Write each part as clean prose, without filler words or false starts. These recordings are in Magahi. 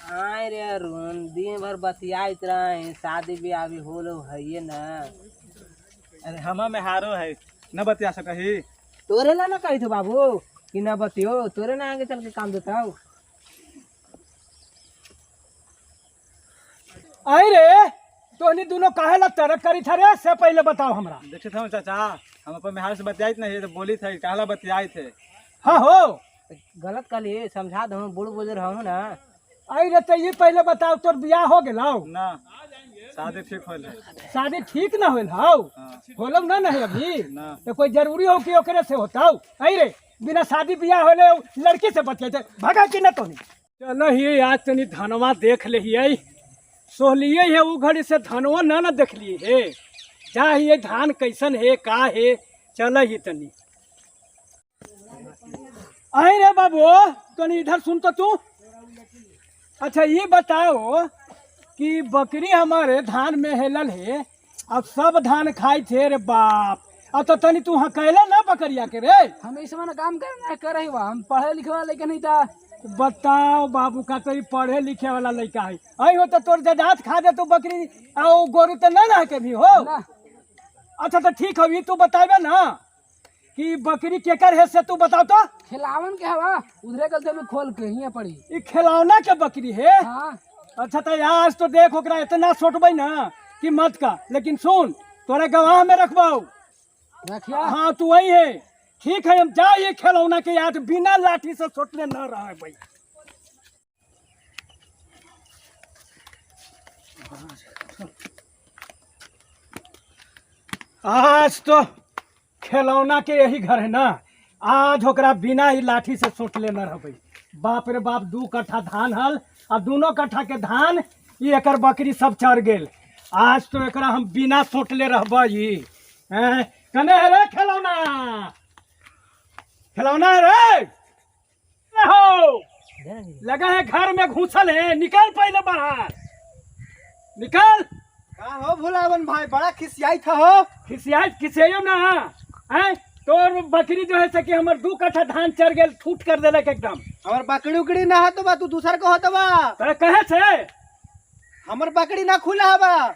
आए रे अरुण, दिन भर बतियाइत रहे, शादी ब्याह भी होलो है ना। अरे हमा में हारो है न बतिया सकही। तोरे ला ना कही थो बाबू कि ना बतियो, तोरे ना आगे चल के काम देता हूँ। आई रे तोहनी दोनों काहे ला तरक करी था रे, से पहले बताओ हमरा। देखे थे चाचा, हम अपन मेहार से बतियाइत नहीं तो बोली थे काहला बतियाई थे। हाँ हो गलत कहली, समझा दो, बूढ़ बुजुर्ग हूँ ना। आई रे तो ये पहले बताओ तोर बियाह हो गेलौ? ना, शादी ठीक होल है। शादी ठीक ना होल हौ? हाँ। होलौ ना नहीं अभी? ना। तो कोई जरूरी हो कि ओकरे से होता? आई रे बिना शादी बियाह होले लड़की से बतियाई थे, भगा कि ना तोहनी? चलो ही आज तनी धनवा देख लिहियै, सोहलिए है उ घड़ी से धनवा ना ना देखलिए हे। जा हियै धान कैसन है का है, चल ही तनी। आई रे बाबू तनी इधर सुन तो तू। अच्छा ये बताओ कि बकरी हमारे धान में हेलल है, अब सब धान खाई थे रे बाप, अब तो तनी तू हकैला ना बकरिया के रे। हम इस समय काम कर कर रही बा, हम पढ़े लिखे वाला लड़का नहीं था। बताओ बाबू का तो ई पढ़े लिखे वाला लड़का है, आई हो तो तोर जजात खा दे तू बकरी आ गोरू तो ना ना के भी हो। ना। अच्छा तो ठीक है, तू बताबे ना कि बकरी केकर है से तू बताओ तो। खिलावन के हवा उधरे गल में खोल के हियां पड़ी। ई खिलौना के बकरी है? हाँ। अच्छा तो आज तो देख ओकरा इतना सोटबै ना कि मत का, लेकिन सुन तोरा गवाह में रखबौ। रखिया। हाँ तू वही है, ठीक है हम जा ये खिलौना के आज बिना लाठी से सोटले न रहा है भाई। आज तो खिलौना के यही घर है ना, आज ओकरा बिना ही लाठी से सोटले न रहबै। बाप रे बाप, 2 कट्ठा धान हल आ दोनों कट्ठा के धान ई एकर बकरी सब चढ़ गेल। आज तो एकरा हम बिना सोटले रहबै। हैं कने है रे खिलौना? खिलौना है रे हो लगा है घर में घुसल है, निकल पहले बाहर निकल। का हो भुलावन भाई, बड़ा खिसियाई था हो। खिसियाई खिसियाइयो ना हैं, तोर बकरी जो है से कि हमर 2 कट्ठा धान चढ़ गेल, ठूट कर देलक एकदम। हमर बकरी उकड़ी ना हो तो बा, तू दूसर को हो तो बा। तोरा कहे छे? हमर बकरी ना खुला हवा।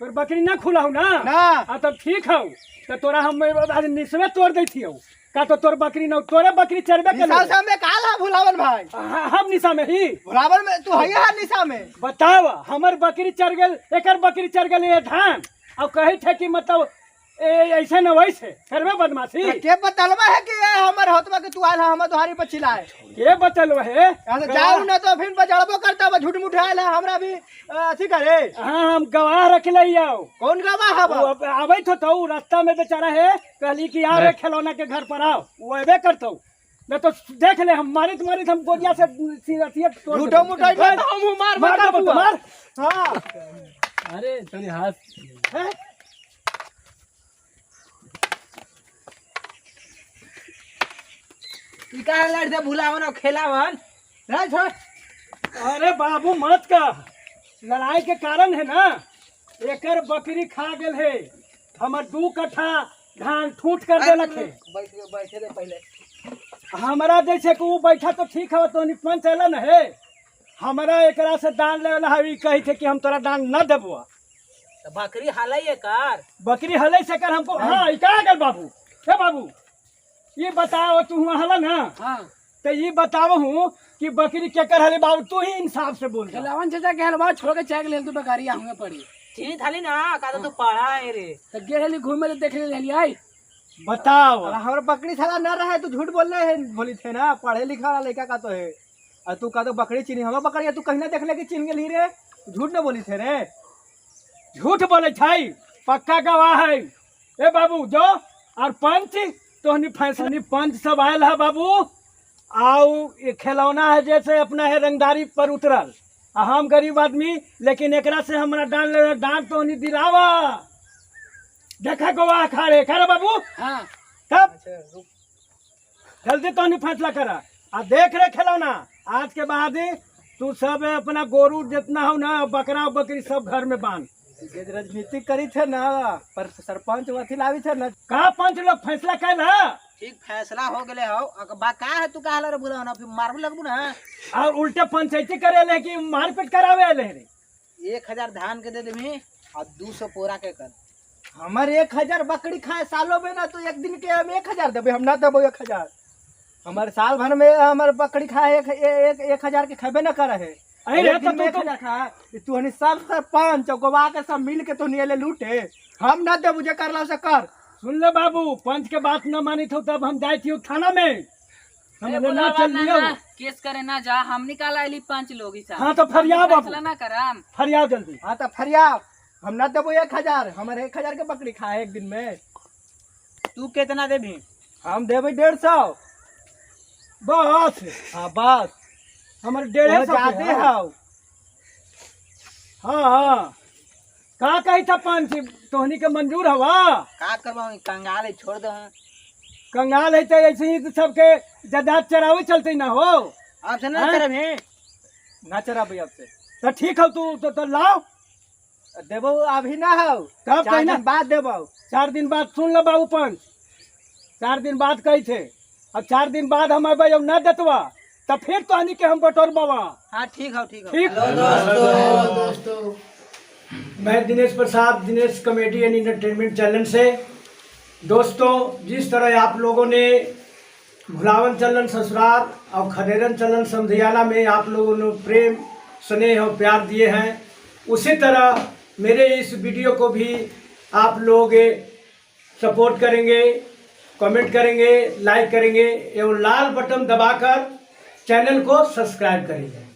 तोर बकरी ना खुला हो ना? ना। आ तब ठीक हौ, तो तोरा हम आज निसवे तोड़ दै छियौ का, तो तोर बकरी ना, तोरे बकरी चरबे के निशा से हमें काल है भुलावन भाई। हाँ, हम निशा में ही। भुलावन में तू है है निशा में। बताव हमर बकरी चर गेल, एकर बकरी चर गेल ये धान, अब कही थे कि मतलब ए ऐसे न वैसे करबे बदमाशी। तो के बतलवा है कि ये हमर होतवा के तू आयल है हमर दुहारी पर चिल्लाए? के बतलवा है? ऐसे जाऊ ना तो फिर बजड़बो करता बा, झूठ मूठ आयल है हमरा भी अथी करे। हाँ हम गवाह रख ले आओ। कौन गवाह है बा? वो आबे तो तो रास्ता में बेचारा है, कहली कि यार खिलौना के घर पर आओ, वो अबे करतो न तो देख ले हम मारित मारित हम गोदिया से अथी तोड़ झूठो देबो। मूठो आइल तो हम मार मार मार देबो, मार। हाँ। अरे तनी हाथ हैं? ई काहे लड़ दे भुलावन और खेलावन? रह छोड़। अरे बाबू मत का, लड़ाई के कारण है ना, एकर बकरी खा गेल है, हमर 2 कट्ठा धान ठूट कर देलक है। बैठ बैठे दे पहले। हमरा जैसे कि वो बैठा तो ठीक है, तो पंच अल न है, हमरा एकरा से दान ले वाला है, ई कही थे कि हम तोरा दान न देबो। तो बकरी हलै एकर? बकरी हलै से कर हमको। हाँ ई का गेल बाबू? हे बाबू ये बताओ तू हुआ हला ना? हाँ। तो ये बताओ हूँ कि बकरी केकर हले बाबू, तू ही इंसाफ से बोल। खिलावन चाचा के हलवा छोड़ के चाय ले तू बकरी हुए पड़ी। चीनी थाली ना का तो तू पढ़ा है रे। तो गेल हली घूमे तो देख ले आई। बताओ। अरे हमर बकरी साला ना रहे तू झूठ बोल रहे है, बोली थे ना पढ़े लिखा वाला लड़का का तो है, और तू का तो बकरी चीनी, हमर बकरी तू कहीं ना देखले कि चीन गेली रे, झूठ ना बोली थे रे। झूठ बोले छई, पक्का गवाह है। ए बाबू जो और पंच तोहनी फैसला पंच सब आयल है बाबू, आउ ये खिलौना है जैसे अपना है रंगदारी पर उतरल, आ हम गरीब आदमी, लेकिन एकरा से हमरा डांट ले, डांट तोहनी दिलावा। देखा गवाह खा रे, खा रे बाबू। हाँ। तब जल्दी तोहनी फैसला करा। आ देख रे खिलौना, आज के बाद तू सब अपना गोरू जितना हो ना बकरा बकरी सब घर में बांध। जे राजनीति करी थे ना, पर सरपंच अथी लावी थे ना। का पंच लोग फैसला कैल है? ठीक फैसला हो गेले हो। बा का है तू काहे रे बोला ना, फिर मारबू लगबू ना। और उल्टे पंचायती करे ले कि मारपीट करावे ले रे। 1000 धान के दे देबी और 200 पोरा के कर। हमार 1000 बकरी खाए सालों में ना, तो एक दिन के हम 1000 देबे, हम ना देबो 1000। हमारे साल भर में हमार बकरी खाए 1000 के खेबे ना करे है। अरे एक दिन तो में तू 1000 खा, तू हनी सब सरपंच और गवा के सब मिल के तो नियले लूटे, हम ना देबो, जे करला से कर। सुन ले बाबू, पंच के बात न मानी थो तब हम जाए थी थाना में। हम ए, ना बुलावा चल ना, लियो। ना, केस करे ना जा, हम निकाल आइली 5 लोग ही। हाँ तो फरिया बाबू, फैसला ना कराम। फरिया जल्दी। हाँ तो फरिया, हम ना देबो 1000, हमारे 1000 के बकरी खाए एक दिन में। तू कितना देबी? हम देबे 150। बस। हाँ बस, हमारे 150 के ज्यादे है। हौ। हाँ हाँ, का कही था पंच, तोहनी के मंजूर हवा? का करबा, कंगाल है, छोड़ दे। कंगाल है तो ऐसे ही तो सबके जायदाद चरावे चलते ना हो। अब से ना हाँ? चरबी? ना चराबे अब से। तो ठीक हो, तू तो लाओ। देबो अभी ना हो, तब 4 कहना। दिन बाद देबो। 4 दिन बाद सुन ले बाबू पंच, 4 दिन बाद कही थे। अब 4 दिन बाद हम अबे अब न देतवा तो फिर तोहनी के हम बटोर बाबा। हाँ ठीक हो, ठीक हो। ठीक। दोस्तों, मैं Dinesh Prasad, Dinesh comedy and entertainment channel से। दोस्तों, जिस तरह आप लोगों ने भुलावन चलन ससुराल और खदेरन चलन समधियाना में आप लोगों ने प्रेम, स्नेह और प्यार दिए हैं, उसी तरह मेरे इस वीडियो को भी आप लोग सपोर्ट करेंगे, कमेंट करेंगे, लाइक करेंगे एवं लाल बटन दबाकर चैनल को सब्सक्राइब करेंगे।